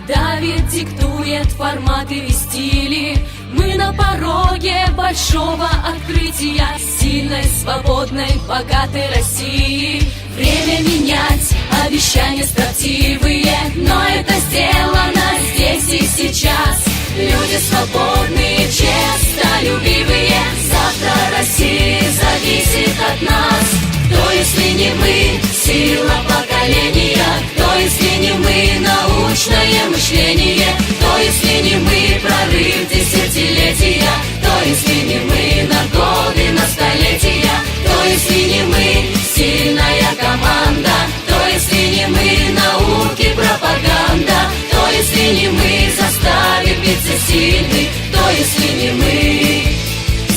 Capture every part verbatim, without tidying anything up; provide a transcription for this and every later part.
Давит, диктует форматы и стили. Мы на пороге большого открытия сильной, свободной, богатой России. Время менять, обещания строптивые, но это сделано здесь и сейчас. Люди свободные, честолюбивые, завтра России зависит от нас. Кто, если не мы, сила поколения? Кто, если не мы, научное мышление? Кто, если не мы, прорыв десятилетия? Кто, если не мы, на годы, на столетия? Кто, если не мы, сильная команда? Кто, если не мы, науки, пропаганда? Кто, если не мы, заставит биться сильных? Кто, если не мы,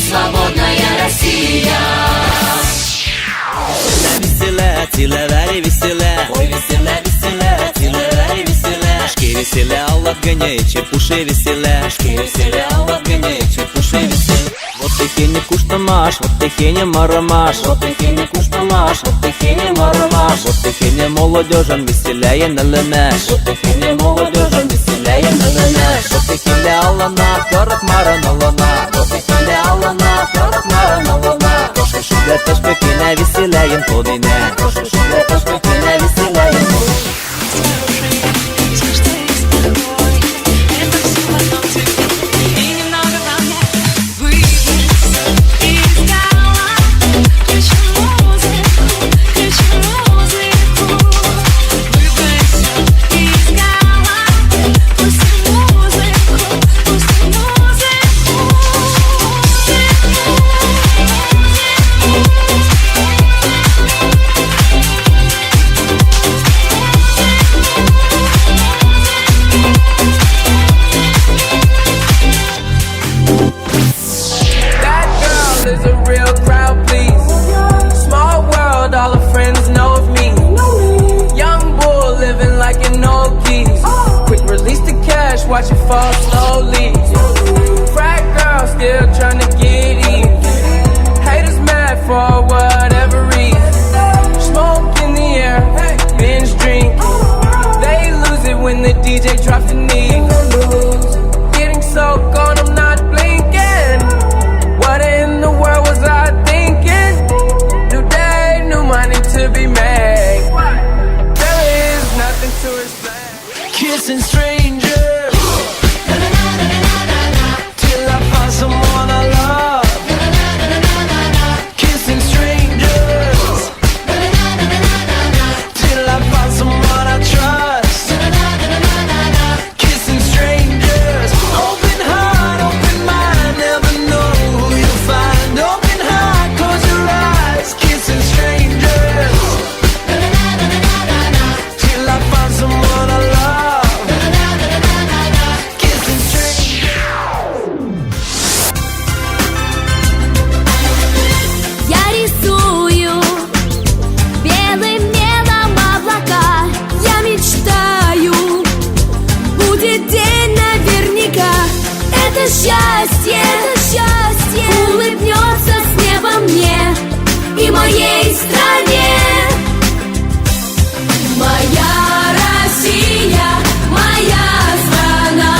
свободная Россия? Веселя, циле вари веселя. Ой, веселя, веселя, циле вари веселя. Шке веселя, Алла гыне, чепуши веселя. Шке веселя, Алла гыне, чепуши веселя. Вот техеньы куштымаш, вот техеньы марымаш. Вот техеньы куштымаш, вот техеньы марымаш. Вот техеньы молодёжьын веселяен ылынаш. Вот техеньы молодёжьын веселяен ылынаш. Вот техеньы Аллана, кырык марын ылына. Вот техеньы Аллана, кырык марын ылына. Кошкы шудя тышкы кенә веселяен тодинә. Кошкы шудя тышкы кенә веселяен тодинә. That girl is a real crowd, please. Small world, all her friends know of me. Young bull living like an old geese. Quick release the cash, watch it fall slowly. Frat girl still tryna get in. Haters mad for whatever reason. Smoke in the air, binge drink. They lose it when the D J drops the knee. Getting so gone, I'm not blinking. What in the world was I thinking? New day, new money to be made. There is nothing to explain. Kissing strangers till I find someone I love. Kissing strangers till I find someone I trust. Kissing strangers, open heart, open mind, never know who you'll find. Open heart, close your eyes, kissing strangers. Till I find someone I love. Kissing strangers. Я рисую белым мелом облака. Я мечтаю, будет день наверняка. Это счастье, это счастье улыбнётся с неба мне и моей стране. Моя Россия, моя страна,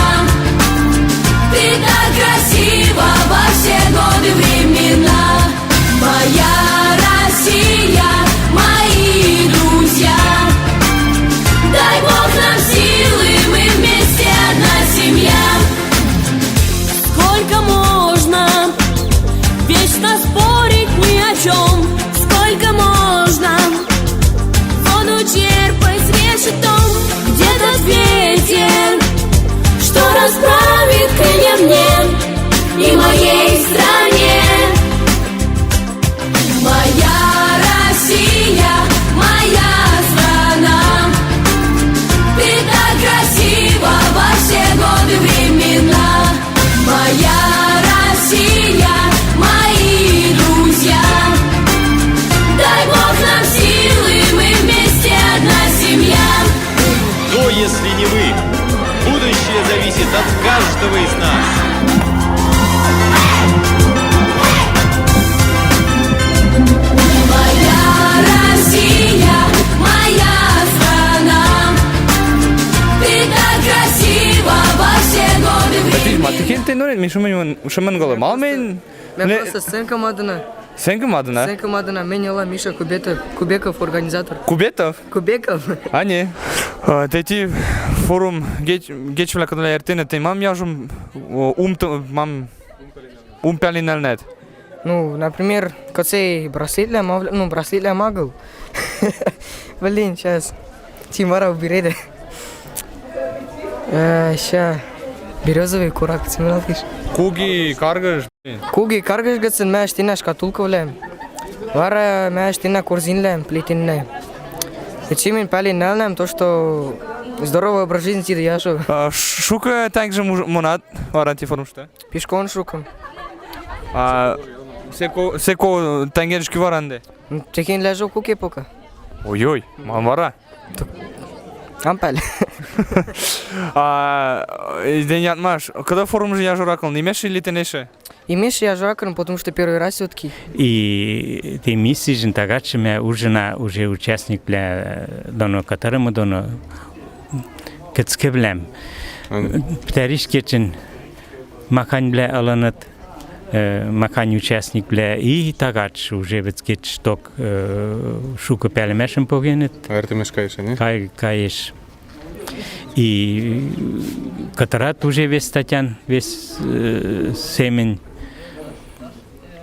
ты так красива во все годы, времена. Моя Россия, мои друзья, дай Бог нам силы, мы вместе одна семья. Сколько можно вечно спорить ни о чём? Сколько А техень тенорен, Миша, мин шымын голы. Мал мен... Мин просто сценка мадына. Сценка мадына? Сценка мадына. Мен ала Миша Кубетов, Кубеков, организатор. Кубетов? Кубеков. А, не. А, тетя форум геч-, гечвлякодвлая эртенет, тень мам яжум, о, ум т-, мам ум пялин нальнет. Ну, например, коцей браслетля, мав-, ну, браслетля магыл. Блин, сейчас. Тимара уберет. Э, ща. Берёзовый курак, цимралтиш. Куги каргыш. Куги каргыш гыцын мя ӧштинна шкатулкавлэм. Вара мя ӧштинна корзинлэм, плетеннэ. Эчи мин палин нальнам то, что здоровый образ жизни тидэ яжо. А, ш-, шукы тэнг жы муж-, мунат, вара ти форумышты? Пешком шукым. А, секу-, секу тэнг жы киваранды? М, техень лэжо куке пока. Ой-ой, мам вара? Ам пал. А, э, день ятмаш. Кыдо форум жы яжоракын, нимеш или тенеше? Нимеш яжоракын, потому что первый раз всё-таки. И ти миссижын тагачы мя ужына уже участниквлэ, э, доно катарымы доно кыцкывлэм. Ан- Пытариш кечын маханьвлэ ылыныт, э, махань участниквлэ и тагачы уже вецкечток, э, шукы пяльмашым погеныт. Эртымеш кайыш, не? Кай-, кайыш. И катарат уже вес статян, вес, э, семень.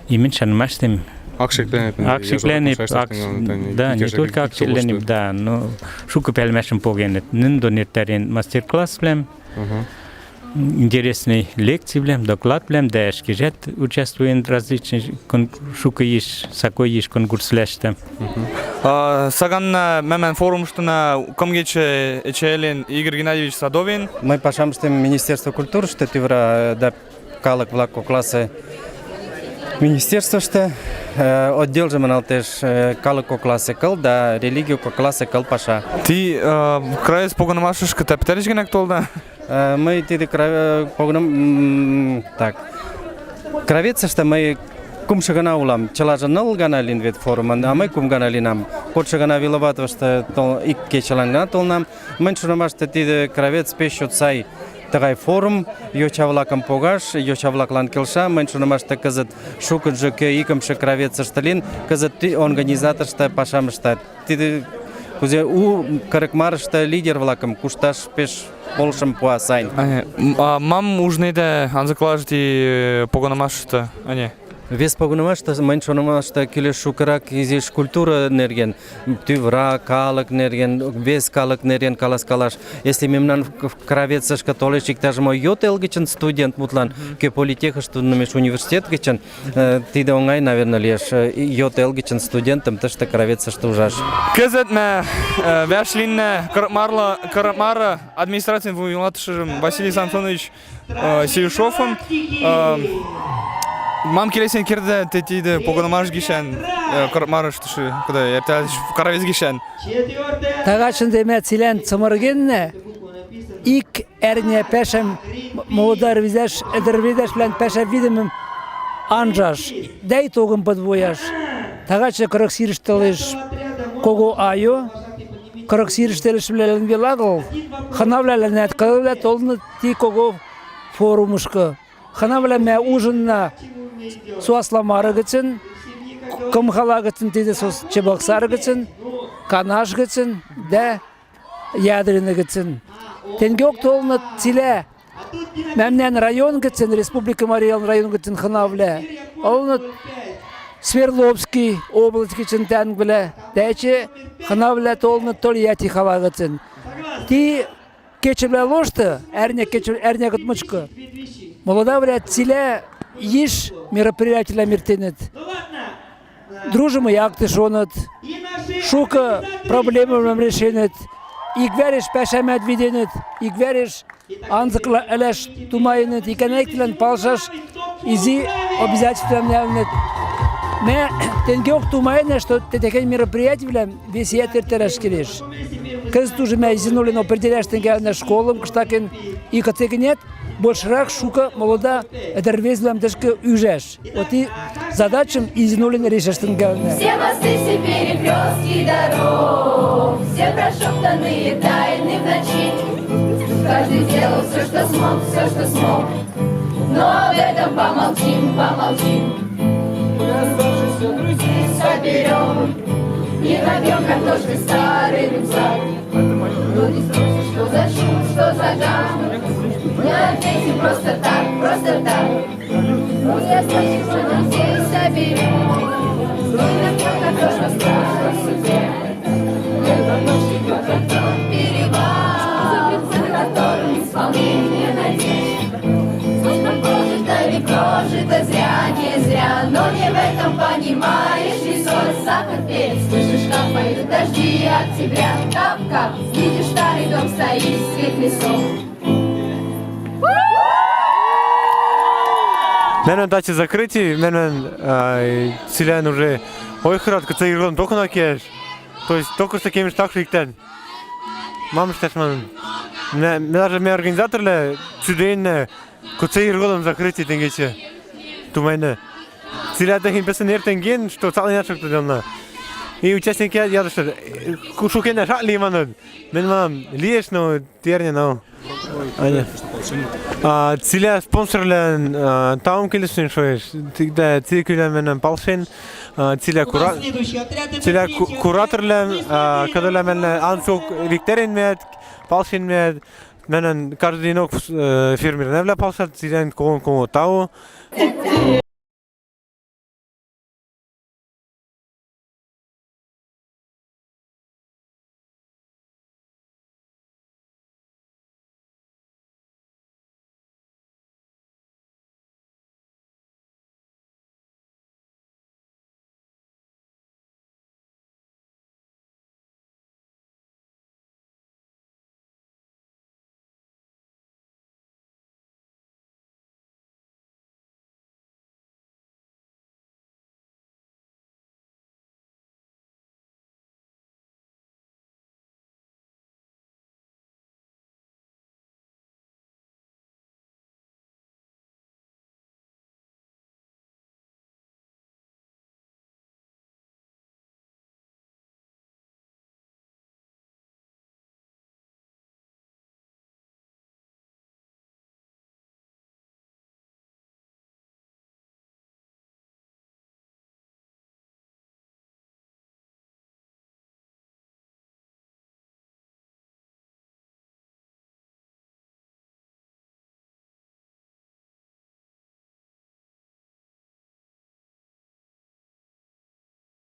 И мин шанымаштым. Акшекленит, акшекленит, акш-, да, не только акшекленит, да, но шукы пяльмашым погеныт. Нын донет тарин мастер-классвлэм. Интересный лекцивлэм, докладвлэм, да ещё кежет участвуем различный кон-, шукы иш, сакой иш конкурсвлэштэ. А, саганна мемнан форумыштына кымгече эчелин Игорь Геннадьевич Садовин. Мый пашамыштым Министерство культуры, что тывра, э, да, калык вла кокласе министерствошты, э, отдел жы мыналтеш, э, калык кокласе кыл да религия кокласе кыл паша. Ти, э, кравец погынымашышкы тӧптереш гинек толда? Э, мый тиды кра-, э, погыным, м, так. Кравецышты мый кымшы гана улам, чылажы ныл гана лин вет форумын, а мый кым гана линам. Кодшы гана Виловатовышты тол-, ик кечылан гана толнам. Мынь шонымашты тиды кравец пеш сай тыгай форум, йочавлакым погаш, йочавлаклан келша, мынь шонымашты кызыт шукыджы кӧ икымшы кравецышты лин, кызыт ти организаторышты пашамыштат. Тиды кузя у кырык марышты лидервлакым кушташ пеш полшым пуа сайын. А, м, а мам ужнеда анзыклажы ти, э, погынымашты, а не? Вес погынымашты, мынь шонымашты килеш шукырак изиш культура нерген, тывра калык нерген, вес калык нерген каласкалаш. Если мемнан в-, в-, кравецышкы толеш иктаж-мо йот эл гычын студент мутлан, кӧ политехыш туннымеш университет гычын, э, тиды онгай, наверное, лиеш, э, и йот эл гычын студентым тышты кравецышты ужаш. Кызыт мя, э, вяшлиннэ Кырык Марлы, Кырык Мары администрациын вуйлатышым Василий Самсонович э, Сильшовым, э, мам келесен кердыт тетиды погынымаш гишан, э, Кырык Марыш тышы, кыды эрталыш кравец гишан. Тагачын тӧмя цилан цымыргеннэ, ик ӧрня пӧшем м-, молода ӧрвезеш, ӧрвезешвлан пӧшем видымым анжаш, да итогым подвояш. Тагачы Кырык Сирыштылыш кого айо, Кырык Сирыштылышвлалэн велагыл, хынавлалэн ӧткылывлэ толны ти кого форумышкы. Хынавлэмӧ ужынна со Асламары гычын, Кымхала гычын, тидэ со Чебоксары гычын, Канаш гычын дэ Ядрина гычын. Тенгеок толныт циле мемнан район гычын, Республика Марий Элын район гычын хынавлэ, олныт Свердловский область гычын тэнг вылэ, тэчи хынавлэ толныт Тольятти хала гычын. Ти кечывлэ лошты, ӧрня кечы, ӧрня кыт мычкы. Молодавлэ циле йиш мероприятилэм иртыныт. Дружим и акты шоныт. Шукы проблемывлэм решеныт. Ик вариш пӧшемад виденыт. Ик вариш анзыклэш тумайыныт. Иконэктилэн палшаш изи обязательстволэм нявныт. Мэ тенгеок тумайыны, что тэ тэкен мероприятивлэм весият эртараш келеш. Кызыт уже мя изинулин определяштын гавна школам, кыштакен и кыцегнет, большрак шука молода эдервезлэм тышкы ӱжаш. Вот и задачам изинулин решаштын гавна. Все мосты, все перекрёстки дорог, все прошёптанные тайны в ночи. Каждый сделал всё, что смог, всё, что смог. Но об этом помолчим, помолчим. Соберем и набьем картошкой старый рюкзак. Люди спросят, что за шум, что за гам. Мы ответим просто так, просто так. Ну, я слышу, что нам здесь соберем. Ну, я понял, что страшно судьбе. Перевал, за которым исполнение надежд. Сколько прожито, не прожито, зря, не зря. Но не в этом, понимаешь, и соль, сахар, перец. Слышишь, как поют дожди октября. Кап-кап, видишь, старый дом стоит, свет лесов. Менам тачы закрытие, менам, а, цилан уже ойхырат, кыце иргодым токына кеш. То есть только что кемеш так шиктен. Мам шташ мам. Ме, ме даже ме организаторлы цудейнэ, кыце иргодым закрытие тенгече. Тумайны. Цилан тахин песен эртен ген, что цалын ячок тудемна. И участники ядышты, кушукена шатли манын. Мен мам лиеш, но терне, но. Аня. А, цилан спонсорлы, а, таум келесен шоеш. Цигда цикуля менам палшен. А, цилан кура-, цилан ку-, кураторлы, а, кадоля менам ансук виктерин мед, палшен мед. Менам каждый ног, э, фермер невля палшат, цилан кого, кого тау.